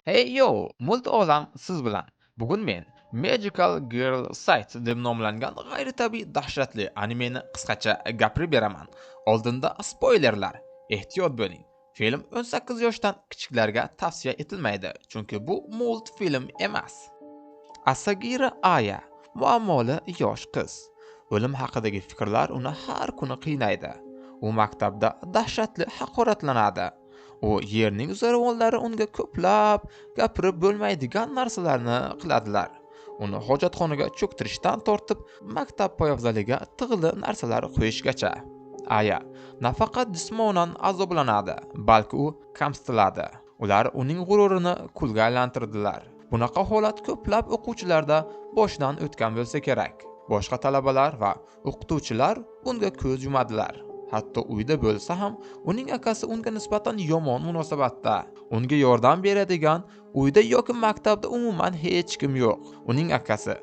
Hey yo, Mult olam siz bilan. Bugun men Magical Girl Site deb nomlangan g'ayritabiiy dahshatli animeni qisqacha gapirib beraman. Oldinda spoilerlar. Ehtiyot bo'ling. Film 18 yoshdan kichiklarga tavsiya etilmaydi, chunki bu multfilm emas. Asagira Aya muammoli yosh qiz. O'lim haqidagi fikrlar uni har kuni qiynaydi. U maktabda dahshatli haqoratlanadi. U yerning zo'ravonlari unga ko'plab gapirib bo'lmaydigan narsalarni qiladilar. Uni hojatxonaga cho'ktirishdan tortib maktab poyabzaliga tig'li narsalar qo'yishgacha. Aya nafaqat jismonan azoblanadi, balki u kamsitiladi. Ular uning g'ururini kulga aylantirdilar. Bunaqa holat ko'plab o'quvchilarda boshdan o'tgan bo'lsa kerak. Boshqa talabalar va o'qituvchilar unga ko'z yumadilar. Hatto uyda bo'lsa ham uning akasi unga nisbatan yomon munosabatda. Unga yordam beradigan uyda yoki maktabda umuman hech kim yo'q. Uning akasi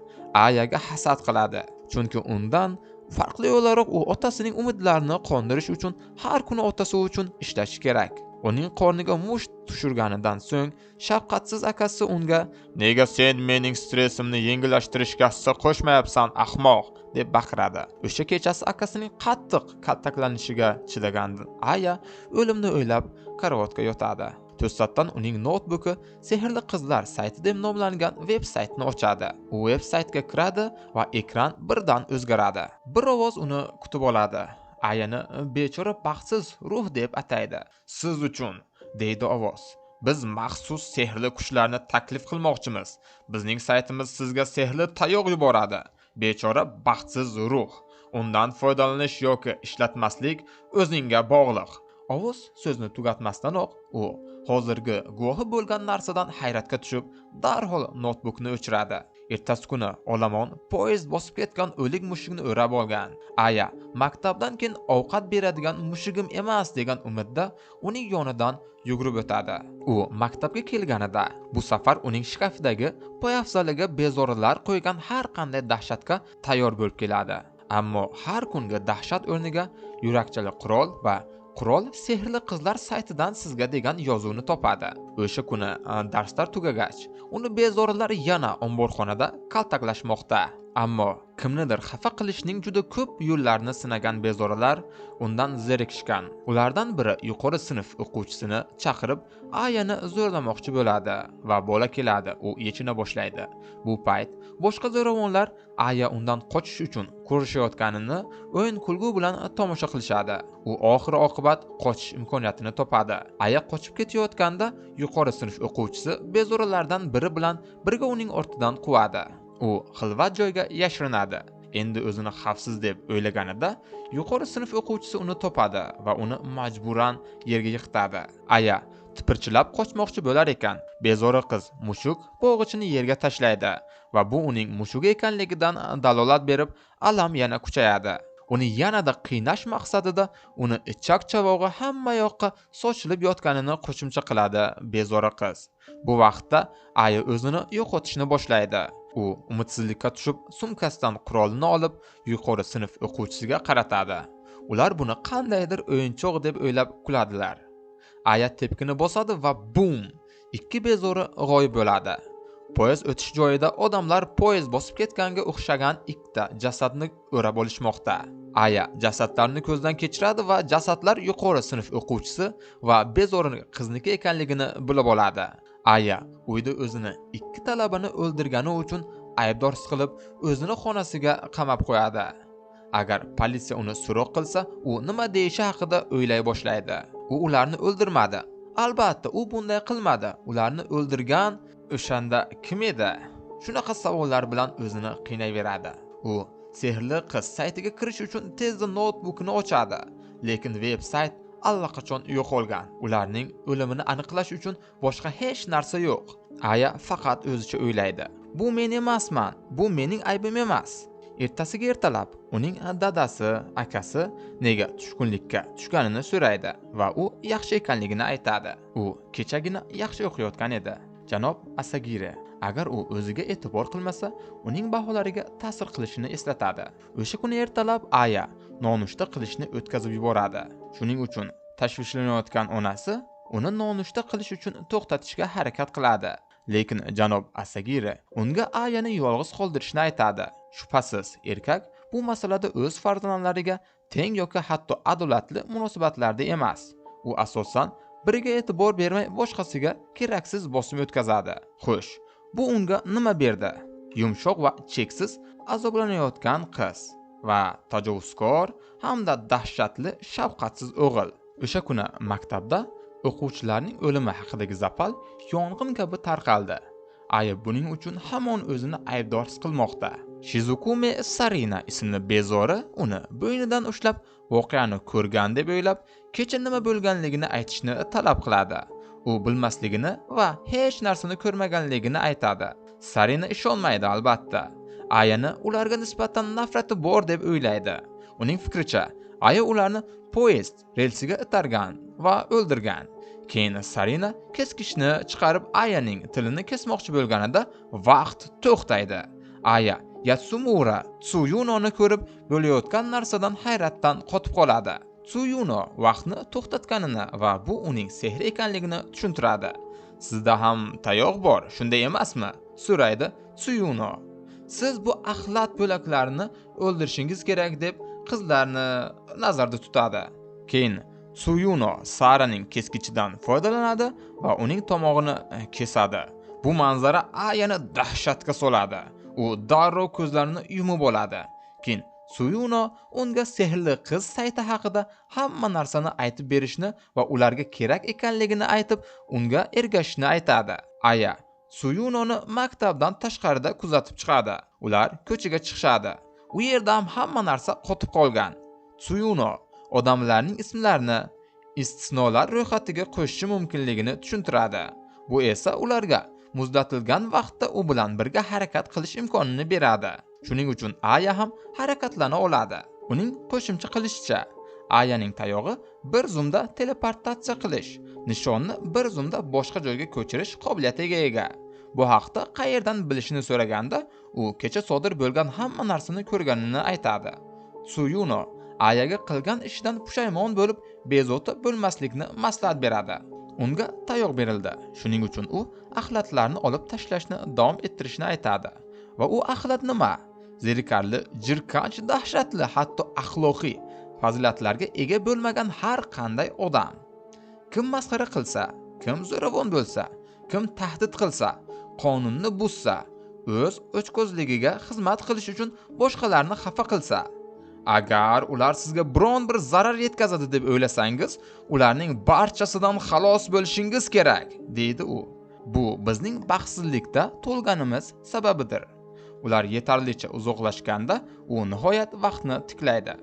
Ayaga hasad qiladi, chunki undan farqli o'laroq u otasining umidlarini qondirish uchun har kuni otasi uchun ishlashi kerak. Uning qorniga musht tushirganidan so'ng shafqatsiz akasi unga "Nega sen mening stressimni yengillashtirishga hissa qo'shmayapsan, ahmoq?" deb baqiradi. O'sha kechasi akasining qattiq kaltaklanishiga chidagan Aya o'limni o'ylab karavotga yotadi. To'satdan uning noutbuki Sehrli qizlar sayti deb nomlangan veb-saytni ochadi. U veb-saytga kiradi va ekran birdan o'zgaradi. Bir ovoz uni kutib oladi. Ayani bechora baxtsiz ruh deb ataydi. "Siz uchun", deydi ovoz. "Biz maxsus sehrli kuchlarni taklif qilmoqchimiz. Bizning saytimiz sizga sehrli tayoq yuboradi. Bechora baxtsiz ruh. Undan foydalanish yoki ishlatmaslik o'zingga bog'liq." Ovoz so'zni tugatmasdanoq u hozirgi guvohi bo'lgan narsadan hayratga tushib, darhol noutbukni o'chiradi. Ertasi kuni olomon poyezd bosib ketgan o'lik mushukni o'rab olgan. Aya maktabdan keyin ovqat beradigan mushugim emas degan umidda uning yonidan yugurib o'tadi. U maktabga kelganida bu safar uning shkafidagi poyafzaliga bezorilar qo'ygan har qanday dahshatga tayyor bo'lib keladi. Ammo har kungi dahshat o'rniga yurakchali qurol va qurol sehrli qizlar saytidan sizga degan yozuvni topadi. O'sha kuni darslar tugagach, uni bezorilar yana omborxonada kaltaklashmoqda. Ammo kimnidir xafa qilishning juda ko'p yo'llarini sinagan bezorilar undan zerikishgan. Ulardan biri yuqori sinf o'quvchisini chaqirib, Ayani zo'rlamoqchi bo'ladi va bola keladi, u yechina boshlaydi. Bu payt boshqa zo'ravonlar Aya undan qochish uchun kurashayotganini o'yin kulgu bilan tomosha qilishadi. U oxir oqibat qochish imkoniyatini topadi. Aya qochib ketayotganda yuqori sinf o'quvchisi bezorilardan biri bilan birga uning ortidan quvadi. U xilvat joyga yashirinadi. Endi o'zini xavfsiz deb o'ylaganida yuqori sinf o'quvchisi uni topadi va uni majburan yerga yiqitadi. Aya tipirchilab qochmoqchi bo'lar ekan, bezori qiz mushuk bog'ichini yerga tashlaydi va bu uning mushugi ekanligidan dalolat berib, alam yana kuchayadi. Uni yanada qiynash maqsadida uni ichak chavog'i hamma yoqqa sochilib yotganini qo'shimcha qiladi bezori qiz. Bu vaqtda Aya o'zini yo'qotishni boshlaydi. U umidsizlikka tushib, sumkasidan qurolini olib, yuqori sinf o'quvchisiga qaratadi. Ular buni qandaydir o'yinchoq deb o'ylab kuladilar. Aya tepkini bosadi va bum! Ikki bezori g'oyib bo'ladi. Poyezd o'tish joyida odamlar poyezd bosib ketganga o'xshagan ikkita jasadni o'rab olishmoqda. Aya jasadlarni ko'zdan kechiradi va jasadlar yuqori sinf o'quvchisi va bezori qizniki ekanligini bilib oladi. Aya uyda o'zini ikki talabani o'ldirgani uchun aybdor his qilib, o'zini xonasiga qamab qo'yadi. Agar politsiya uni so'roq qilsa, u nima deyishi haqida o'ylay boshlaydi. U ularni o'ldirmadi. Albatta, u bunday qilmadi. Ularni o'ldirgan o'shanda kim edi? Shunaqa savollar bilan o'zini qiynayveradi. U sehrli qiz saytiga kirish uchun tezda noutbukini ochadi, lekin veb-sayt allaqachon yo'qolgan. Ularning o'limini aniqlash uchun boshqa hech narsa yo'q. Aya faqat o'zicha o'ylaydi. Bu men emasman, bu mening aybim emas. Ertasiga ertalab uning dadasi, akasi nega tushkunlikka tushganini so'raydi va u yaxshi ekanligini aytadi. U kechagina yaxshi o'qiyotgan edi. Janob Asagiri, agar u o'ziga e'tibor qilmasa, uning baholariga ta'sir qilishini eslatadi. O'sha kuni ertalab Aya nonushta qilishni o'tkazib yuboradi. Shuning uchun tashvishlanayotgan onasi uni nonushta qilish uchun to'xtatishga harakat qiladi. Lekin janob Asagiri unga Ayani yolg'iz qoldirishni aytadi. Shubhasiz, erkak bu masalada o'z farzandlariga teng yoki hatto adolatli munosabatlarda emas. U asosan biriga e'tibor bermay boshqasiga keraksiz bosim o'tkazadi. Xo'sh, bu unga nima berdi? Yumshoq va cheksiz azoblanayotgan qiz va tajovuzkor hamda dahshatli shafqatsiz o'g'il. O'sha kuni maktabda o'quvchilarning o'limi haqidagi zapal yong'in kabi tarqaldi. Aya buning uchun hamon o'zini aybdor his qilmoqda. Shizukume Sarina ismli bezori uni bo'ynidan ushlab, voqeani ko'rgan deb o'ylab, kecha nima bo'lganligini aytishni talab qiladi. U bilmasligini va hech narsani ko'rmaganligini aytadi. Sarina ishonmaydi albatta. Ayani ularga nisbatan nafrati bor deb o'ylaydi. Uning fikricha, Aya ularni poyezd relsiga itargan va o'ldirgan. Keyin Sarina keskichni chiqarib Ayaning tilini kesmoqchi bo'lganida vaqt to'xtaydi. Aya Yatsumura Tsuyunoni ko'rib bo'layotgan narsadan hayratdan qotib qoladi. Tsuyuno vaqtni to'xtatganini va bu uning sehri ekanligini tushuntiradi. Sizda ham tayoq bor, shunday emasmi? So'raydi Tsuyuno. Siz bu axlat bo'laklarini o'ldirishingiz kerak deb qizlarni nazarda tutadi. Keyin Tsuyuno Saraning keskichidan foydalanadi va uning tomog'ini kesadi. Bu manzara Ayani dahshatga soladi. U darrov ko'zlarini yumib oladi. Keyin Tsuyuno unga sehrli qiz sayti haqida hamma narsani aytib berishni va ularga kerak ekanligini aytib, unga ergashishni aytadi. Aya Tsuyunoni maktabdan tashqarida kuzatib chiqadi. Ular ko'chaga chiqishadi. U yerda ham hamma narsa qotib qolgan. Tsuyuno odamlarning ismlarini istisnolar ro'yxatiga qo'shishi mumkinligini tushuntiradi. Bu esa ularga muzlatilgan vaqtda u bilan birga harakat qilish imkonini beradi. Shuning uchun Aya ham harakatlana oladi. Uning qo'shimcha qilishicha, Ayaning tayog'i bir zumda teleportatsiya qilish, nishonni bir zumda boshqa joyga ko'chirish qobiliyatiga ega. Bu haqda qayerdan bilishini so'raganda, u kecha sodir bo'lgan hamma narsani ko'rganini aytadi. Tsuyuno Ayaga qilgan ishidan pushaymon bo'lib, bezovta bo'lmaslikni maslahat beradi. Unga tayoq berildi. Shuning uchun u axlatlarni olib tashlashni davom ettirishni aytadi. Va u axlat nima? Zerikarli, jirkanch, dahshatli, hatto axloqiy fazilatlarga ega bo'lmagan har qanday odam. Kim masxara qilsa, kim zo'ravon bo'lsa, kim tahdid qilsa, qonunni buzsa, o'z o'chko'zligiga xizmat qilish uchun boshqalarni xafa qilsa, agar ular sizga biron bir zarar yetkazadi deb o'ylasangiz, ularning barchasidan xalos bo'lishingiz kerak, deydi u. Bu bizning baxtsizlikda to'lganimiz sababidir. Ular yetarlicha uzoqlashganda u nihoyat vaqtni tiklaydi.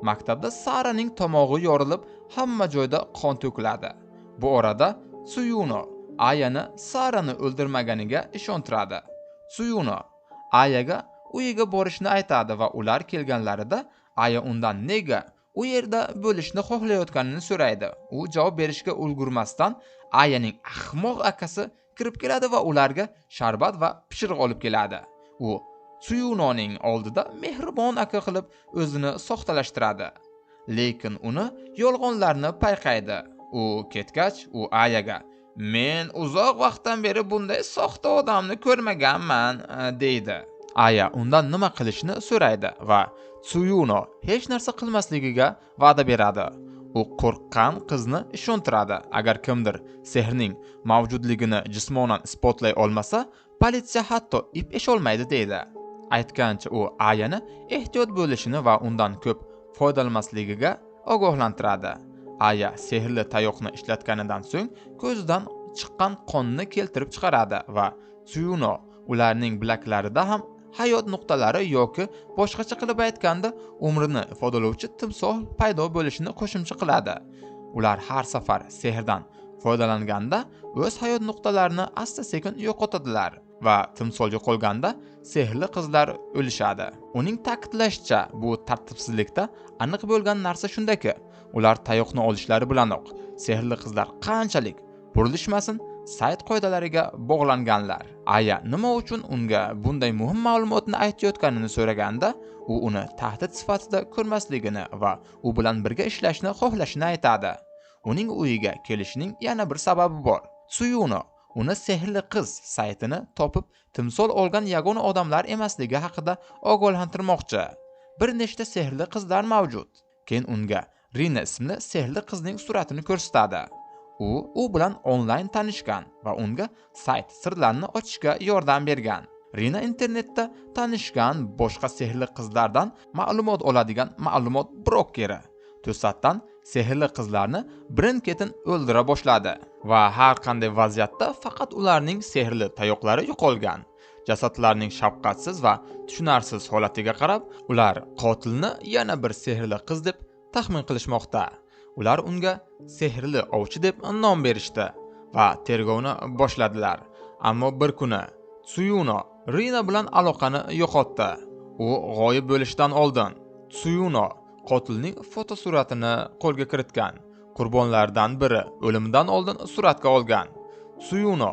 Maktabda Saraning tomog'i yorilib, hamma joyda qon to'kiladi. Bu orada Tsuyuno Ayani Sarani o'ldirmaganiga ishontiradi. Tsuyuno Ayaga uyiga borishni aytadi va ular kelganlarida Aya undan nega u yerda bo'lishni xohlayotganini so'raydi. U javob berishga ulgurmasdan Ayaning ahmoq akasi kirib keladi va ularga sharbat va pishiriq olib keladi. U Tsuyunoning oldida mehribon aka qilib o'zini soxtalashtiradi. Lekin uni yolg'onlarni payqaydi. U ketgach, u Ayaga: "Men uzoq vaqtdan beri bunday soxta odamni ko'rmaganman", deydi. Aya undan nima qilishni so'raydi va Tsuyuno hech narsa qilmasligiga va'da beradi. U qo'rqqan qizni ishontiradi. Agar kimdir sehrning mavjudligini jismonan isbotlay olmasa, politsiya hatto ip esholmaydi deydi. Aytgancha u Ayani ehtiyot bo'lishini va undan ko'p foydalanmasligiga ogohlantiradi. Aya sehrli tayoqni ishlatganidan so'ng ko'zidan chiqqan qonni keltirib chiqaradi va Tsuyuno ularning bilaklarida ham hayot nuqtalari yoki boshqacha qilib aytganda umrini ifodalovchi timsoh paydo bo'lishini qo'shimcha qiladi. Ular har safar sehrdan foydalanganda o'z hayot nuqtalarini asta-sekin yo'qotadilar va timsol yo'qolganda sehrli qizlar o'lishadi. Uning ta'kidlashicha, bu tartibsizlikda aniq bo'lgan narsa shundaki, ular tayoqni olishlari bilanoq sehrli qizlar qanchalik burilishmasin, sayt qoidalariga bog'langanlar. Aya nima uchun unga bunday muhim ma'lumotni aytayotganini so'raganda, u uni tahdid sifatida ko'rmasligini va u bilan birga ishlashni xohlashini aytadi. Uning uyiga kelishining yana bir sababi bor. Tsuyuno uni sehrli qiz saytini topib timsol olgan yagona odamlar emasligi haqida ogohlantirmoqchi. Bir nechta sehrli qizlar mavjud. Keyin unga Rina ismli sehrli qizning suratini ko'rsatadi. U bilan onlayn tanishgan va unga sayt sirlarini ochishga yordam bergan. Rina internetda tanishgan boshqa sehrli qizlardan ma'lumot oladigan ma'lumot brokeri. To'satdan sehrli qizlarni birin-ketin o'ldira boshladi va har qanday vaziyatda faqat ularning sehrli tayoqlari yo'qolgan. Jasadlarning shafqatsiz va tushunarsiz holatiga qarab, ular qotilni yana bir sehrli qiz deb taxmin qilishmoqda. Ular unga sehrli ovchi deb nom berishdi va tergovni boshladilar. Ammo bir kuni Tsuyuno Rina bilan aloqani yo'qotdi. U g'oyib bo'lishdan oldin Tsuyuno qotilning fotosuratini qo'lga kiritgan. Qurbonlardan biri o'limidan oldin suratga olgan. Tsuyuno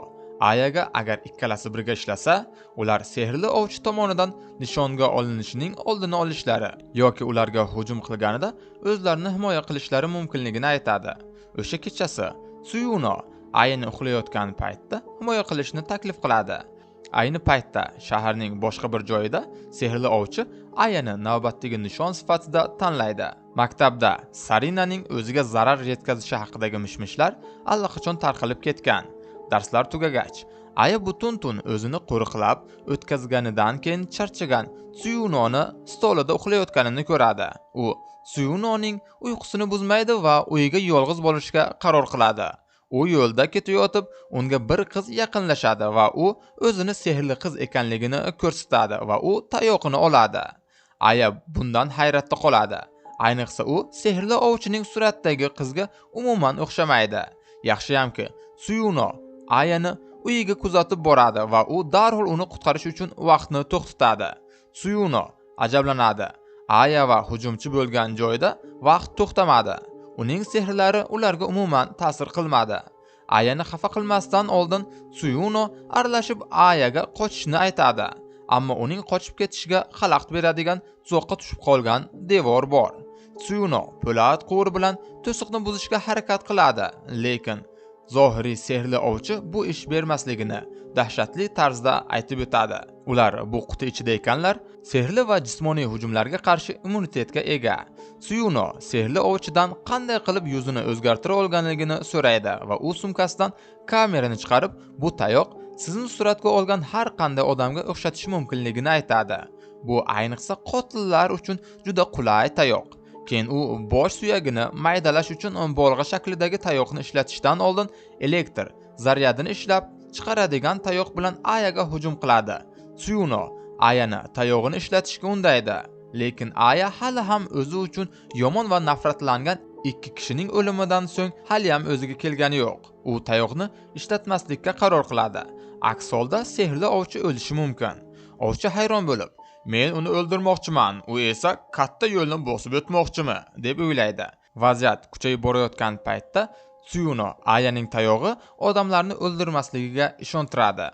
Ayaga agar ikkalasi birga ishlasa, ular sehrli ovchi tomonidan nishonga olinishining oldini olishlari yoki ularga hujum qilganida o'zlarini himoya qilishlari mumkinligini aytadi. O'sha kechasi Tsuyuno Ayani uxlayotgan paytda himoya qilishni taklif qiladi. Ayni paytda shaharning boshqa bir joyida sehrli ovchi Ayani navbatdagi nishon sifatida tanlaydi. Maktabda Sarinaning o'ziga zarar yetkazishi haqidagi mishmishlar allaqachon tarqalib ketgan. Darslar tugagach, Aya butun tun o'zini qo'riqlab o'tkazganidan keyin charchagan Tsuyunoni stolida uxlayotganini ko'radi. U Tsuyunoning uyqusini buzmaydi va uyiga yolg'iz borishga qaror qiladi. U yo'lda ketayotib, unga bir qiz yaqinlashadi va u o'zini sehrli qiz ekanligini ko'rsatadi va u tayoqini oladi. Aya bundan hayratda qoladi. Ayniqsa u sehrli ovchining suratdagi qizga umuman o'xshamaydi. Yaxshiyamki, Tsuyuno Ayani uyiga kuzatib boradi va u darhol uni qutqarish uchun vaqtni to'xtatadi. Tsuyuno ajablanadi. Aya va hujumchi bo'lgan joyda vaqt to'xtamadi. Uning sehrlari ularga umuman ta'sir qilmadi. Ayani xafa qilmasdan oldin Tsuyuno aralashib Ayaga qochishni aytadi. Ammo uning qochib ketishiga xalaqit beradigan tuzoqqa tushib qolgan devor bor. Tsuyuno po'lat quvur bilan to'siqni buzishga harakat qiladi, lekin zohiriy sehrli ovchi bu ish bermasligini dahshatli tarzda aytib o'tadi. Ular bu quti ichida ekanlar, sehrli va jismoniy hujumlarga qarshi immunitetga ega. Tsuyuno sehrli ovchidan qanday qilib yuzini o'zgartira olganligini so'raydi va u sumkasidan kamerani chiqarib, bu tayoq sizni suratga olgan har qanday odamga o'xshatishi mumkinligini aytadi. Bu ayniqsa qotillar uchun juda qulay tayoq. Keyin u bosh suyagini maydalash uchun bolg'a shaklidagi tayoqni ishlatishdan oldin elektr zaryadini ishlab chiqaradigan tayoq bilan Ayaga hujum qiladi. Tsuyuno Ayani tayog'ini ishlatishga undaydi, lekin Aya hali ham o'zi uchun yomon va nafratlangan ikki kishining o'limidan so'ng hali ham o'ziga kelgani yo'q. U tayoqni ishlatmaslikka qaror qiladi. Aks holda sehrli ovchi o'lishi mumkin. Ovchi hayron bo'lib, men uni o'ldirmoqchiman, u esa katta yo'lni bosib o'tmoqchimi deb o'ylaydi. Vaziyat kuchayib borayotgan paytda Tsuyuno Ayaning tayog'i odamlarni o'ldirmasligiga ishontiradi.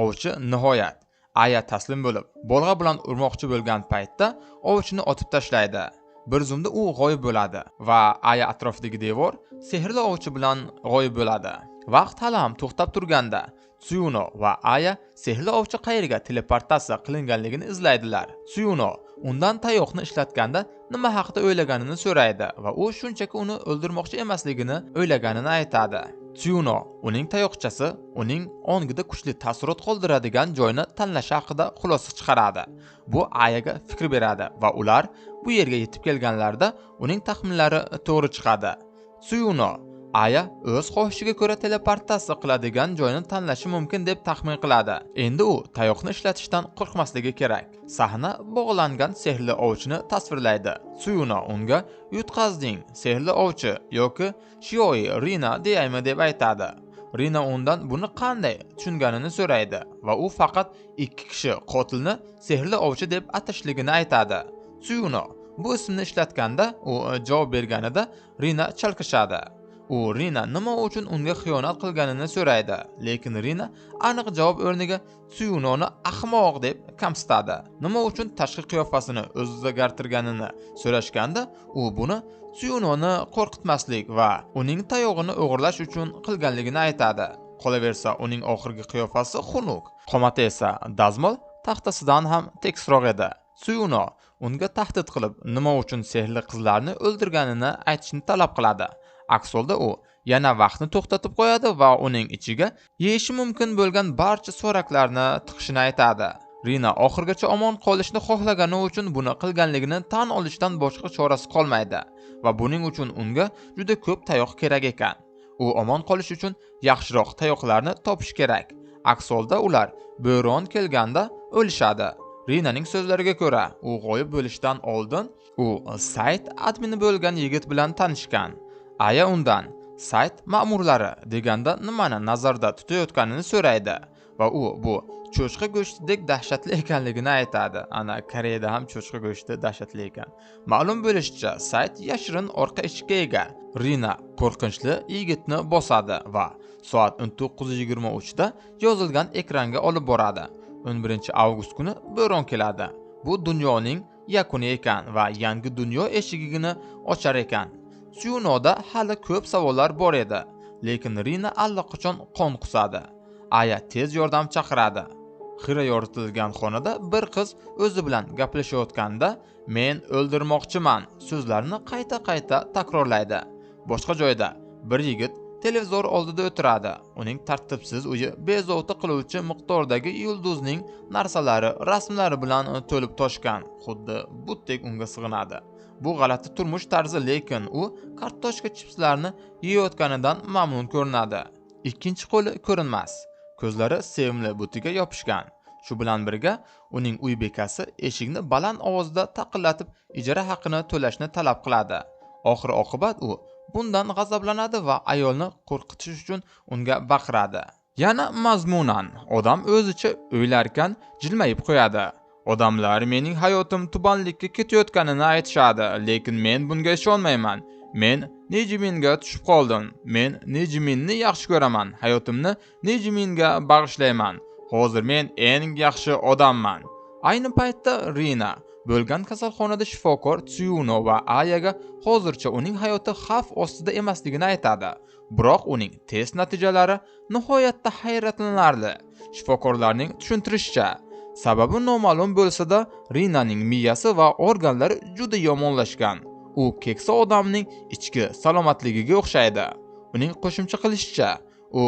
Ovchi nihoyat Aya taslim bo'lib, bolg'a bilan urmoqchi bo'lgan paytda ovchini otib tashlaydi. Bir zumda u g'oyib bo'ladi va Aya atrofidagi devor sehrli ovchi bilan g'oyib bo'ladi. Vaqt hali ham to'xtab turganda Tsuyuno va Aya sehrli ovchi qayerga teleportatsiya qilinganligini izlaydilar. Tsuyuno undan tayoqni ishlatganda nima haqida o'ylaganini so'raydi va u shunchaki uni o'ldirmoqchi emasligini o'ylaganini aytadi. Tsuyuno uning tayoqchasi uning ongida kuchli ta'sirot qoldiradigan joyni tanlashi haqida xulosa chiqaradi. Bu Ayaga fikr beradi va ular bu yerga yetib kelganlarida uning taxminlari to'g'ri chiqadi. Tsuyuno Aya o'z xohishiga ko'ra teleportatsiya qiladigan joyni tanlashi mumkin deb taxmin qiladi. Endi u tayoqni ishlatishdan qo'rqmasligi kerak. Sahna bog'langan sehrli ovchini tasvirlaydi. Tsuyuno unga yutqazding sehrli ovchi yoki Shioi Rina deyaymi deb aytadi. Rina undan buni qanday tushunganini so'raydi va u faqat ikki kishi qotilni sehrli ovchi deb atashligini aytadi. Tsuyuno bu ismni ishlatganda u javob berganida Rina chalkashadi. U U Rina nima uchun unga xiyonat qilganini so'raydi, lekin Rina aniq javob o'rniga Tsuyunoni ahmoq deb kamsitadi. Nima uchun tashqi qiyofasini o'zgartirganini so'rashganda, u buni Tsuyunoni qo'rqitmaslik va uning tayog'ini o'g'irlash uchun qilganligini aytadi. Qolaversa, uning oxirgi qiyofasi xunuk, qomati esa dazmol taxtasidan ham tekisroq edi. Tsuyuno unga tahdid qilib, nima uchun sehrli qizlarni o'ldirganini aytishni talab qiladi. Aks holda u yana vaqtni to'xtatib qo'yadi va uning ichiga yeyishi mumkin bo'lgan barcha so'raklarni tiqishini aytadi. Rina oxirgacha omon qolishni xohlagani uchun buni qilganligini tan olishdan boshqa chorasi qolmaydi va buning uchun unga juda ko'p tayoq kerak ekan. U omon qolish uchun yaxshiroq tayoqlarni topish kerak. Aks holda ular bo'ron kelganda o'lishadi. Rinaning so'zlariga ko'ra, u g'oyib bo'lishdan oldin u sayt admini bo'lgan yigit bilan tanishgan. Aya undan sayt ma'murlari deganda nimani nazarda tutayotganini so'raydi va u bu cho'chqa go'shtidek dahshatli ekanligini aytadi. Ana Koreyada ham cho'chqa go'shti dahshatli ekan. Ma'lum bo'lishicha, sayt yashirin orqa eshikka ega. Rina qo'rqinchli yigitni bosadi va soat 19:23 da yozilgan ekranga olib boradi. 11-avgust kuni bo'ron keladi. Bu dunyoning yakuni ekan va yangi dunyo eshigini ochar ekan. Tsuyunoda hali ko'p savollar bor edi, lekin Rina allaqachon qon qusadi. Aya tez yordam chaqiradi. Xira yoritilgan xonada bir qiz o'zi bilan gaplashayotganda "Men o'ldirmoqchiman" so'zlarini qayta-qayta takrorlaydi. Boshqa joyda bir yigit televizor oldida o'tiradi. Uning tartibsiz uyi bezovta qiluvchi miqdordagi yulduzning narsalari, rasmlari bilan to'lib toshgan, xuddi butdek unga sig'inadi. Bu g'alati turmush tarzi, lekin u kartoshka chipslarni yeyotganidan mamnun ko'rinadi. Ikkinchi qo'li ko'rinmas. Ko'zlari sevimli butiga yopishgan. Shu bilan birga uning uy bekasi eshikni baland ovozda taqillatib ijara haqini to'lashni talab qiladi. Oxir oqibat u bundan g'azablanadi va ayolni qo'rqitish uchun unga baqiradi. Yana mazmunan odam o'zicha o'ylarkan jilmayib qo'yadi. Odamlar mening hayotim tubanlikka ketayotganini aytishadi, lekin men bunga ishonmayman. Men Nejiminga tushib qoldim. Men Nejiminni yaxshi ko'raman. Hayotimni Nejiminga bag'ishlayman. Hozir men eng yaxshi odamman. Ayni paytda Rina bo'lgan kasalxonada shifokor Tsuyuno va Ayaga hozircha uning hayoti xavf ostida emasligini aytadi. Biroq uning test natijalari nihoyatda hayratlanarli. Shifokorlarning tushuntirishicha, sababi noma'lum bo'lsa-da, Rinaning miyasi va organlari juda yomonlashgan. U keksa odamning ichki salomatligiga o'xshaydi. Uning qo'shimcha qilishicha, u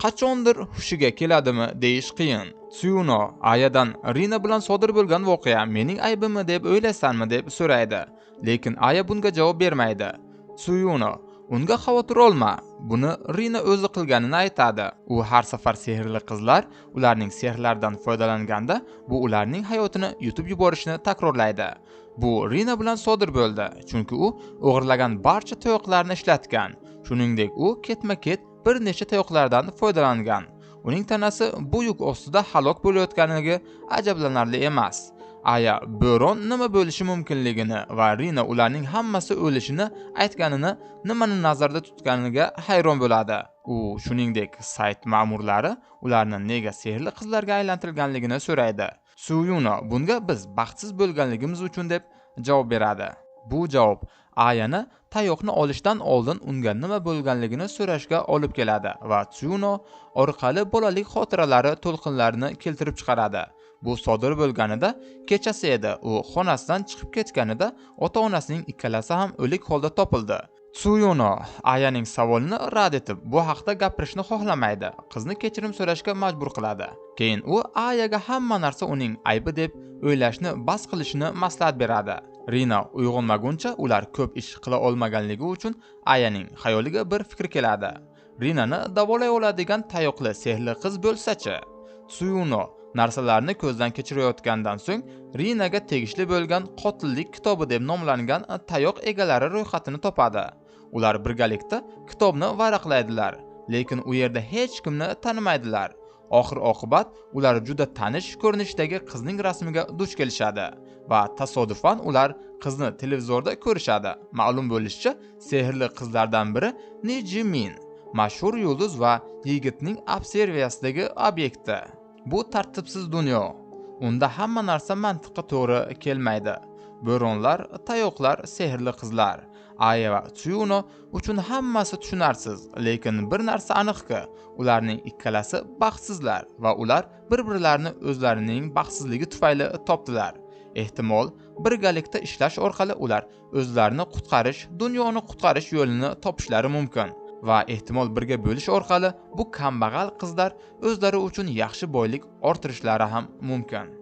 qachondir hushiga keladimi deyish qiyin. Tsuyuno Ayadan Rina bilan sodir bo'lgan voqea mening aybimmi deb o'ylaysanmi deb so'raydi. Lekin Aya bunga javob bermaydi. Tsuyuno unga xavotir olma, buni Rina o'zi qilganini aytadi. U har safar sehrli qizlar ularning sehrlaridan foydalanganda bu ularning hayotini yutib yuborishini takrorlaydi. Bu Rina bilan sodir bo'ldi, chunki u o'g'irlagan barcha tayoqlarni ishlatgan. Shuningdek, u ketma-ket bir necha tayoqlardan foydalangan. Uning tanasi bu yuk ostida halok bo'layotganligi ajablanarli emas. Aya bo'ron nima bo'lishi mumkinligini va Rina ularning hammasi o'lishini aytganini nimani nazarda tutganiga hayron bo'ladi. U shuningdek sayt ma'murlari ularni nega sehrli qizlarga aylantirilganligini so'raydi. Tsuyuno bunga biz baxtsiz bo'lganligimiz uchun deb javob beradi. Bu javob Ayani tayoqni olishdan oldin unga nima bo'lganligini so'rashga olib keladi va Tsuyuno orqali bolalik xotiralari to'lqinlarini keltirib chiqaradi. Bu sodir bo'lganida kechasi edi. U xonasidan chiqib ketganida ota-onasining ikkalasi ham o'lik holda topildi. Tsuyuno Ayaning savolini rad etib, bu haqda gapirishni xohlamaydi. Qizni kechirim so'rashga majbur qiladi. Keyin u Ayaga hamma narsa uning aybi deb o'ylashni bas qilishini maslahat beradi. Rina uyg'onmaguncha ular ko'p ish qila olmaganligi uchun Ayaning xayoliga bir fikr keladi. Rinani davolay oladigan tayoqli sehrli qiz bo'lsa-chi? Tsuyuno narsalarni ko'zdan kechirayotgandan so'ng Rinaga tegishli bo'lgan qotillik kitobi deb nomlangan tayoq egalari ro'yxatini topadi. Ular birgalikda kitobni varaqlaydilar, lekin u yerda hech kimni tanimaydilar. Oxir oqibat ular juda tanish ko'rinishdagi qizning rasmiga duch kelishadi va tasodifan ular qizni televizorda ko'rishadi. Ma'lum bo'lishicha, sehrli qizlardan biri Nijimin, mashhur yulduz va yigitning observatsiyasidagi obyekti. Bu tartibsiz dunyo. Unda hamma narsa mantiqqa to'g'ri kelmaydi. Bo'ronlar, tayoqlar, sehrli qizlar. Aya va Tsuyuno uchun hammasi tushunarsiz, lekin bir narsa aniqki, ularning ikkalasi baxtsizlar va ular bir-birlarini o'zlarining baxtsizligi tufayli topdilar. Ehtimol, birgalikda ishlash orqali ular o'zlarini qutqarish, dunyoni qutqarish yo'lini topishlari mumkin va ehtimol birga bo'lish orqali bu kambag'al qizlar o'zlari uchun yaxshi boylik orttirishlari ham mumkin.